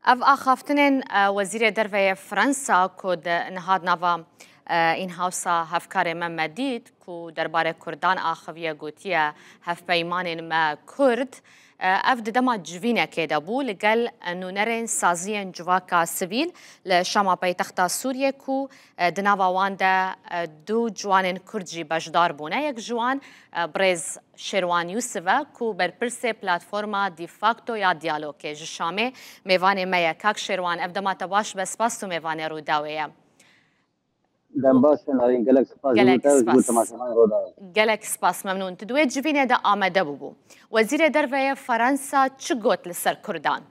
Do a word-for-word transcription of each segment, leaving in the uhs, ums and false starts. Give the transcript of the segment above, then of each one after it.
Ev axaftinên e, Wezîrê Derve yê Fransa ku di niha di nava e, înhawsa hevkarê me me dît ku derbarê Kurdan axiviye gotiye hevpeymanên me Kurd, e, ev di dema civînekê de bû li gel nûnerên saziyên civaka sivîl li Şama paytexta Sûriyê ku e, di nava wan de e, du ciwanên Kurd jî beşdar bûne. Yek ji wan e, birêz Şêrwan Yûsiv e ku berpirsê platforma de facto ya diyalogê ji Şamê mêvanê me ye. Kak Şêrwan, ev dema te baş be, spas tu mêvanê Rûdawê ye. Dem baş e Narîn, gelek spas ji Gelek te û ji bo spas. Temaşevanên Rûdawê. Gelek spas, memnûn. Tu di wê civînê de amade bûbû. Wezîrê Derve yê Fransa çi got li ser Kurdan?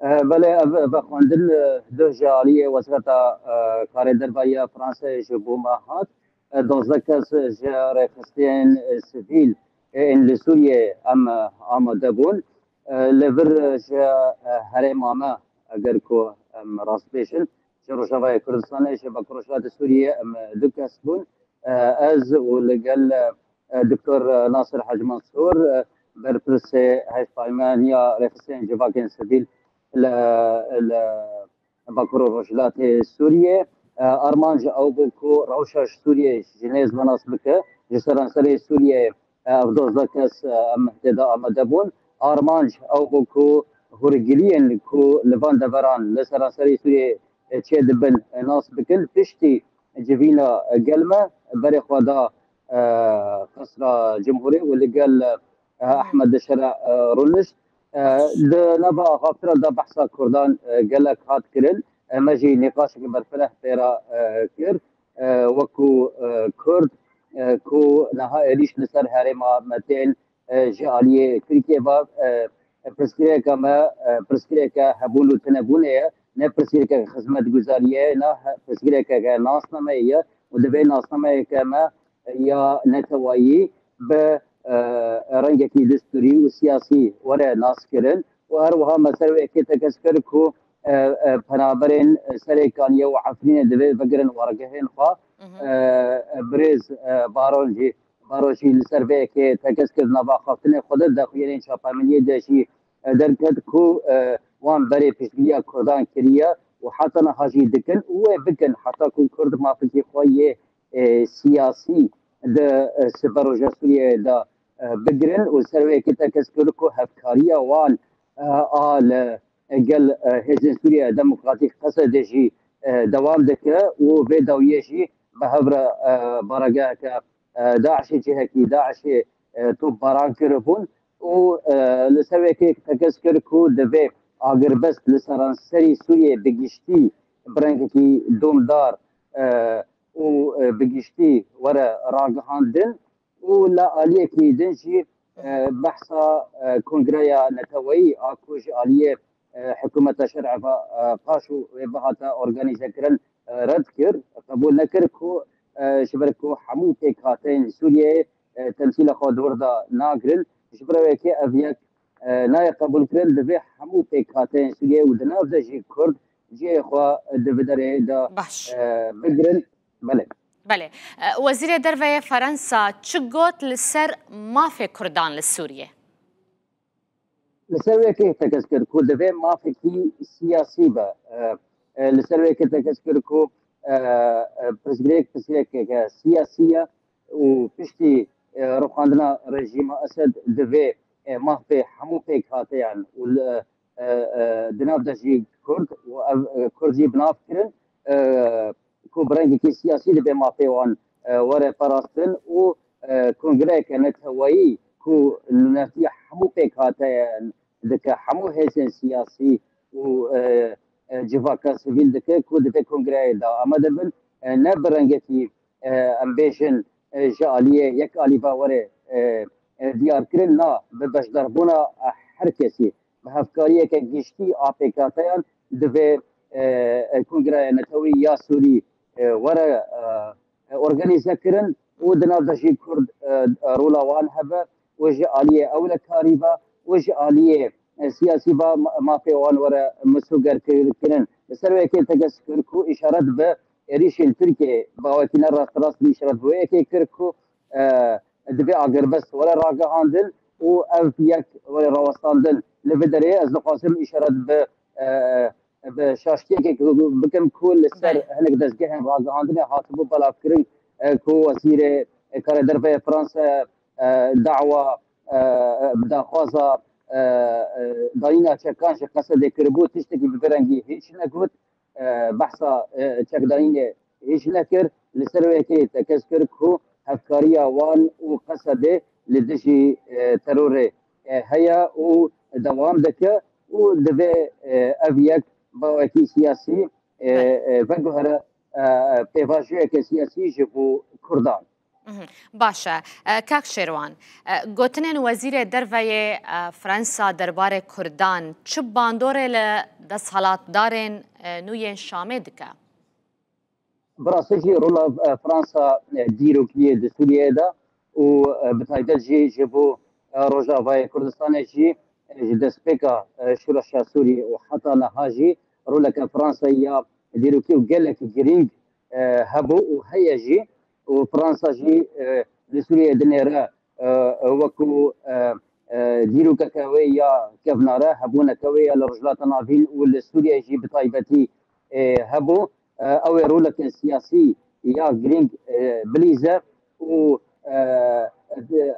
E, belê, ev vexwendin e, duh ji aliyê Wezareta e, Karê Derve ya Fransayê ji bo me hat. E, dozdeh kes ji rêxistiyên e, sivîl ên li Sûriyê em e, amade bûn. E, li vir ji e, herêma me, eger ku em rast bêjin, ji Rojavayê Kurdistanê, ji Bakur Rojhilatê Sûriyê em e, du kes bûn. E, ez û li gel e, Doktor Nasir Hacî Mansûr, e, berpirsê hevpaymaniya rêxistiyên civakên sivîl li, li Bakur û Rojhilatê Sûriyê. E, armanc ew bû ku rewşa ji Sûriyê ji nêz ve nas bike. Ji seranserê Sûriyê, e, ev dozdeh kes, e, em tê de amade bûn. Armanc ew bû ku hûrgiliyên ku li van deveran li seranserê Sûriyê, e, çêdibin, e, nas bikin. Piştî civîna, e, gel me berê xwe da, e, Qesra Cumhurê û li gel, e, Ehmed Şera, e, rûnişt. E, di nava axaftina de behsa Kurdan, e, gelek hat kirin. E, me jî nîqaşeke berfireh pê re, e, kir. E, wekû, e, Kurd, e, ku niha êrîş li ser herêma me tên, e, ji aliyê Tirkiyê ve, e, pirsgirêka me, e, pirsgirêke hebûn û tunebûnê ye, ne pirsgirêke xizmetguzariyê ye, ne he-, pirsgirêke nasnameyê ye û divê nasnameyeke me ya neteweyî bi, e, rengekî destûrî û siyasî were naskirin û her wiha me ser wê yekê tekez kir ku, e, e, penaberên Serêkaniyê û Efrînê divê vegirin wargehên xwe. Mhm. E, e, birêz, e, Baron jî Baron jî li ser vê yekê tekez kir, nava axaftinê xwe de daxuyanên çapemeniyê de jî, e, derket ku, e, wan berê piştgiriya Kurdan kiriye û heta niha jî dikin û wê bikin heta ku Kurd mafekî xwe yê, e, siyasî di, e, siberoja Sûriyeyê de, e, bigirin û ser vê yekê tekez kir ku hevkariya wan, e, a li, e, gel, e, Hêzên Sûriya Demokratîk, Qesedê jî, e, dewam dike û vê dawiyê jî bi hev re, e, baregeheke e, DAIŞê cihekî DAIŞê, e, topbaran kiribûn û, e, li ser wê yekê tekez kir ku divê agirbest li seranserî Sûriyê bi giştî bi rengekî domdar, e, û, e, bi giştî were ragihandin û li aliyekî din jî, e, behsa, e, kongreya neteweyî a ku ji aliyê, e, hikûmeta şer'e ve, e, paş û wê bihate organîzekirin, e, red kir, qebûl nekir ku, e, ji ber ku hemû pêkhateyên Sûriyeyê, e, temsîla xwe di wir de nagirin. Ji ber wê yekê ev yek, e, nayê qebûlkirin, divê hemû pêkhateyên Sûriyeyê û di nav de jî Kurd cihê xwe di vê derê de, Baş. e, bigirin. Belê. Belê. E, Wezîrê Derve yê Fransa çi got li ser mafê Kurdan li Sûriyê? Li ser wê yekê tekez kir ku divê mafekî siyasî be. E, e, li ser wê yekê tekez kir ku, e, e, pirsgirêk pirsgirêkeke siyasî ye û piştî, e, rûxandina rejîma Esed divê, e, mafê hemû pêkhateyan û li, e, e, di nav de jî Kurd û ev, e, Kurd jî bi nav kirin, e, ku bi rengekî siyasî divê mafê wan, e, were parastin û, e, kongreyeke neteweyî ku li navbetiya hemû pêkhateyan dike, hemû hêzên siyasî û, e, e, civaka sivîl dike ku di vê kongreyê de amade bin, e, ne bi rengekî, e, em bêjin, e, ji aliyê yek alî ve were, e, e, diyar kirin, na, bi beşdarbûna, e, her kesî, bi hevkariyeke giştî a pêkhateyan divê, e, e, Kongreya Netewî ya Sûrî, e, were, e, e, organîze kirin û di nav de jî Kurd, e, e, rola wan hebe û ji aliyê ewlekarî ve û ji aliyê, e, siyasî ve ma-, mafê wan were misoger kir-, kirin. Li ser wê yekê tekez kir ku îşaret bi êrîşên Tirkiyê, bi awekî ne rasterast îşaret bi wê yekê kir ku, e, divê agirbest were ragihandin û ev yek were rawestandin. Li vê derê ez dixwazim îşaret bi, e, bi şaştiyekê bikim ku li ser hinek dezgehên ragihandinê hatibû belavkirin, e, ku wezîrê, e, karê derve yê Fransa, e, dawa, e, e, daxwaza, e, e, dayîna çekan ji Qesedê kiribû, tiştekî bi vê rengî hîç negot. E, behsa, e, çekdayînê hîç nekir. Li ser wê yekê tekez kir ku hevkariya wan û Qesedê li dijî, e, terorê, e, heye û dewam dike û divê, e, ev yek bawekî siyasî, e, e, veguhere, e, pêvajoyeke siyasî ji bo Kurdan. Mhm. Baş e. E, Kak Şêrwan, e, gotinên Wezîrê Derve yê, e, Fransa derbarê Kurdan çi bandorê li desthilatdarên, e, nû yên Şamê dike? Bi rastî jî rola, e, Fransa, e, dîrokî ye di Sûriyeyê de û, e, bi taybet jî ji bo, e, Rojavayê Kurdistanê jî, e, ji destpêka, e, şoreşa Sûriyê û heta niha jî roleke Fransa ya dîrokî û gelekî girîng, e, hebû û heye jî û Fransa jî, e, li Sûriyeyê dinêre, e, e, wekû, e, e, dîrokeke wê ya kevnare, hebûneke wê ya li Rojhilata Navîn û li Sûriyeyê jî bi taybetî, e, hebû. E, ew ê roleke siyasî ya girîng, e, bilîze û, e,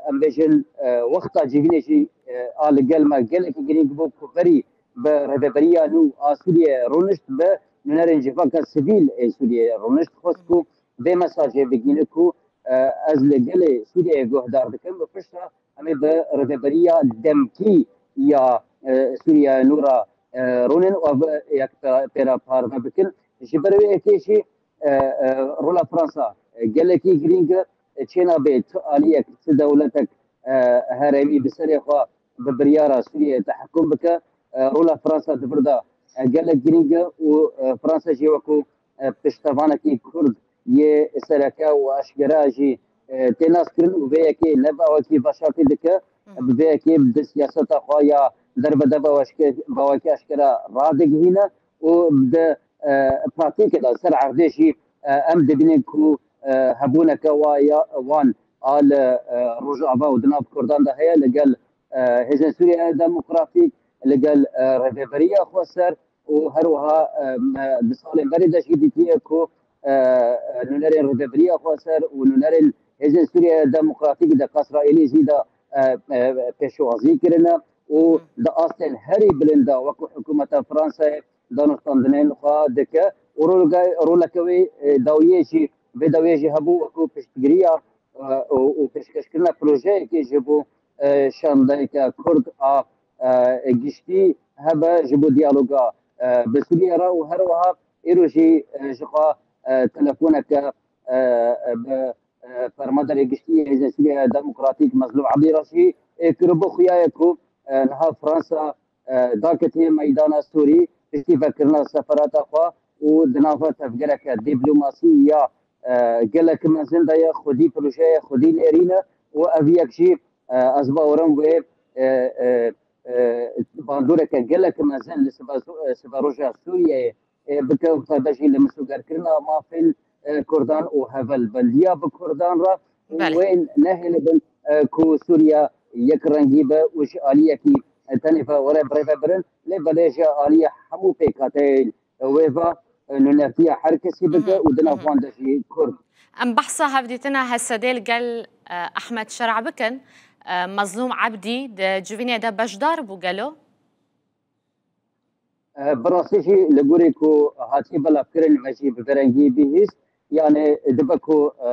em bêjin, e, wexta civînê jî, e, a li gel me gelekî girîng bû ku berî bi rêveberiya nû a Sûriyê rûnişt, bi nûnerên civaka sivîl ê Sûriyê rûnişt, xwest ku vê mesajê bigihîne ku, e, ez li gelê Sûriyeyê guhdar dikim, bi pişta em ê bi rêveberiya demkî ya, e, Sûriye nû re, e, rûnin û ev yek pê-, pê re parve bikin. Ji ber wê yekê jî, e, e, rola Fransa, e, gelekî girîng e, çênabe tu aliyek, tu dewletek, e, herêmî bi serê xwe bi biryara Sûriyeyê tehekum bike. E, rola Fransa di vir de, e, gelek girîng e û, e, Fransa jî wekû, e, piştevanekî Kurd yê sereke û eşkere jî, e, tê naskirin û vê yekê ne bi awakî veşartî dike, bi vê yekê di siyaseta xwe ya derve de bi awakî eşkere radigihîne û di, e, pratîkê de ser erdê jî, e, em dibînin ku, e, hebûneke wa ya, wan a li, e, Rojava û di nav Kurdan de heye, li gel, e, Hêzên Sûriye Demokratîk, li gel, e, Rêveberiya Xweser û her wiha, e, me di salên berê de jî dîtiye ku, e, e, nûnerên Rêveberiya Xweser û nûnerên Hêzên Sûriye Demokratîk di Qesra Êlîzî de, e, e, pêşwazî kirine û di astên herî bilind de wekû hikûmeta Fransayê danûstandinên xwe dike û rolge-, roleke wê, e, dawiyê jî, vê dawiyê jî hebû wekû piştgiriya, e, û, û pêşkêşkirina projeyekê ji bo, e, şandeyeke Kurd a, e, giştî hebe ji bo diyaloga, e, bi Sûriye re û her wiha îro jî, e, ji xwe, e, telefoneke, e, e, bi, e, Fermandarê Giştî yê Hêzên Sûriye Demokratîk Mezlûm Ebdî re jî, e, kiribû. Xuya ye ku, e, niha Fransa, e, daketiye meydana Sûrî, piştî vekirina seferata xwe û di nava tevgereke dîplomasî ya, e, gelek mezin de ye, xwedî projeye xwedî nêrîn e û ev yek jî, e, ez bawerim wê, e, e, e, bandoreke gelek mezin li sibe, e, siberoja Sûriyeyê, e, bike û taybet jî li misogerkirina mafên, e, Kurdan û hevalbendiya bi Kurdan re û Belê. wê nehêlibin, e, ku Sûriye yekrengî be û ji aliyekî, e, tenê ve were birêvebirin, lê belê ji aliyê hemû pêkhateyên wê ve, e, nûnertiya her kesî bike Mhm, û di nav mhm. wan de jî Kurd. Em behsa hevdîtina Hesedê li gel, e, Ehmed Şer'a bikin. E, Mezlûm Ebdî di civînê de beşdar bû gelo? E, bi rastî jî li gorî ku hatiye belavkirin me jî bi vê rengî bihîst. Yani dibe ku, e,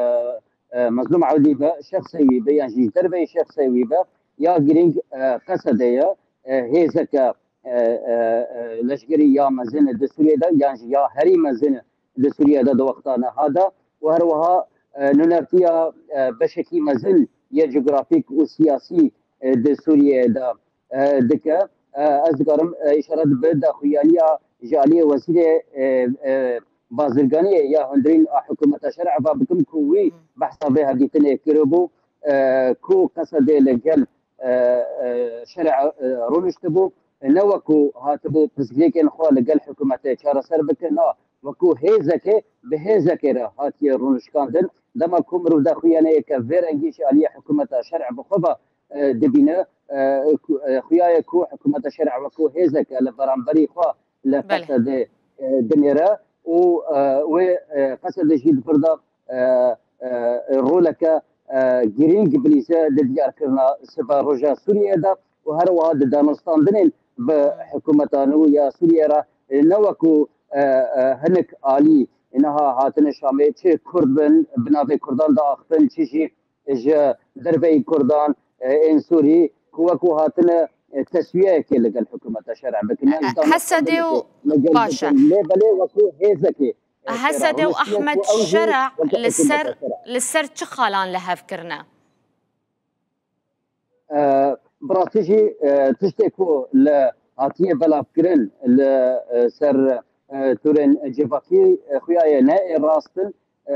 e, Mezlûm Ebdî be, şexsê wî be, yan jî ji derveyî şexsê wî be, ya girîng, e, Qesedê ye, e, hêzeke, e, e, e, leşgerî ya mezin di Sûriyê de, yan jî ya herî mezin di Sûriyê de di wexta niha de û her wiha, e, nûnertiya, e, beşekî mezin yê cografîk û siyasî, e, di Sûriyê de, e, dike. E, ez dikarim, e, îşaret bi daxuyaniya ji aliyê wezîrê, e, e, bazirganiyê ya hundirîn a hikûmeta şer'ê ve bikim ku wî Hmm. behsa vê hevdîtinê kiribû, e, ku Qesedê li gel, e, e, şer'ê, e, rûniştibû, ne wekû hatibû pirsgirêkên xwe li gel hikûmetê çareser bike, na, wekû hêzekê bi hêzekê re hatiye rûnişkandin. Dema ku mirov daxuyaniyeke vê rengî ji aliyê hikûmeta şer'ê bi xwe ve e, dibîne, e, ku, e, xuya ye ku hikûmeta şerê wekû hêzeke li beramberî xwe li Qesedê, e, dinêre û, e, wê, e, Qesedê jî di vir de, e, e, roleke, e, girîng bilîze di diyarkirina siba roja Sûriyê de û her wiha di danûstandinên bi hikûmeta nû ya Sûriyê re, e, ne wekû, e, e, hinek alî niha hatine Şamê, çi Kurd bin, bi navê Kurdan diaxifin, çi jî ji derveyî Kurdan, e, ên Sûrî, ku wekû hatine, e, teswiyeyekê li gel hikûmeta şerê bikin, yan ji Hesedê û danûstandinekê li gel baş e. Bikin. Lê belê wekû hêzekê, e, Hesedê û terorîstiyê Ehmed ku ew jî Şer'a weke li ser, hikûmeta şerê. Li ser çi xalan li hev kirine? E, bi rastî jî, e, tiştê ku li hatiye belavkirin li, e, ser, e, torên civakî, e, xuya ye ne ê rast in. E,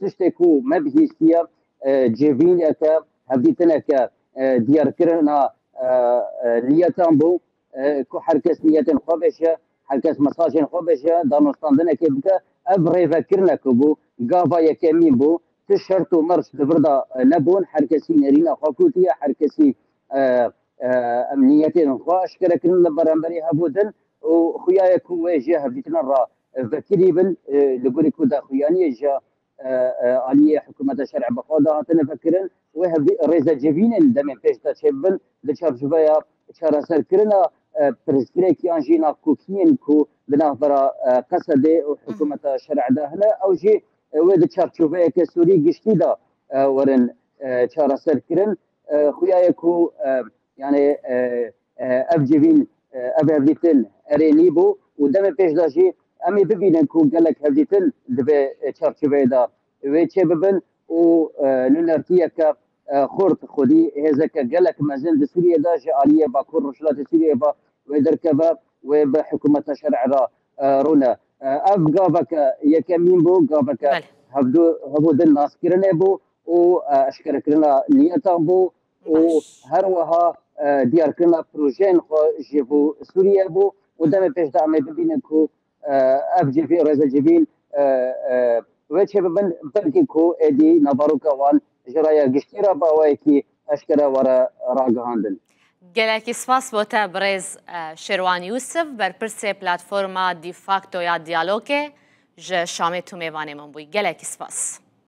tiştê ku me bihîstiye, e, civîneke, hevdîtineke, e, diyarkirina, e, e, niyetan bû, e, ku her kes niyetên xwe bêje, her kes mesajên xwe bêje, danûstandinekê bike. Ev rêvekirinek bû, gava yekemîn bû. Ti şert û merc di vir de, e, nebûn. Her kesî nêrîna xwe gotiye, her kesî, e, e, em niyetên xwe eşkere kirin li beramberî hevû din û xuya ye ku wê ji hevdîtinan re vekirî bin, e, li gorî ku daxuyaniyê ji, e, e, aliyê hikûmeta şerê bi xwe de hatine vekirin. Wê hevdî-, rêzecivînên demên pêş de çêbibin di çarçoveya çareserkirina, e, pirsgirêk yan jî nakokiyên ku di navbera, e, Qesedê û hikûmeta şerê de hene, ew jî, e, wê di çarçoveyeke Sûrî giştî de, e, werin, e, çareserkirin. E, xuya ye ku, e, yani, e, e, ev civîn, e, ev hevdîtin erênî bû û demê pêş de jî em ê bibînin ku gelek hevdîtin di vê, e, çarçoveyê de wê çêbibin û, e, nûnertiyeke, e, xurt xwedî hêzeke gelek mezin di Sûriyê de ji aliyê Bakur Rojhilatê Sûriyê ve wê derkeve, wê bi hikûmeta şerê re, e, rûne. E, ev gaveke yekemîn bû, gaveke Belê. hevdu-, hevû din naskirinê bû û, e, eşkerekirina niyetan bû û Baş. her wiha, e, diyarkirina projeyên xwe ji bo Sûriye bû û demê pêş de em ê bibînin ku, e, ev civî, rêzecivîn, e, e, wê çêbibin, belkî ku êdî naveroka wan ji raya giştî re bi awayekî eşkere were ragihandin. Gelekî spas bo te birêz, e, Şêrwan Yûsif, berpirsê platforma De facto ya diyalogê ji Şamê tu mêvanê min bûyî. Gelekî spas.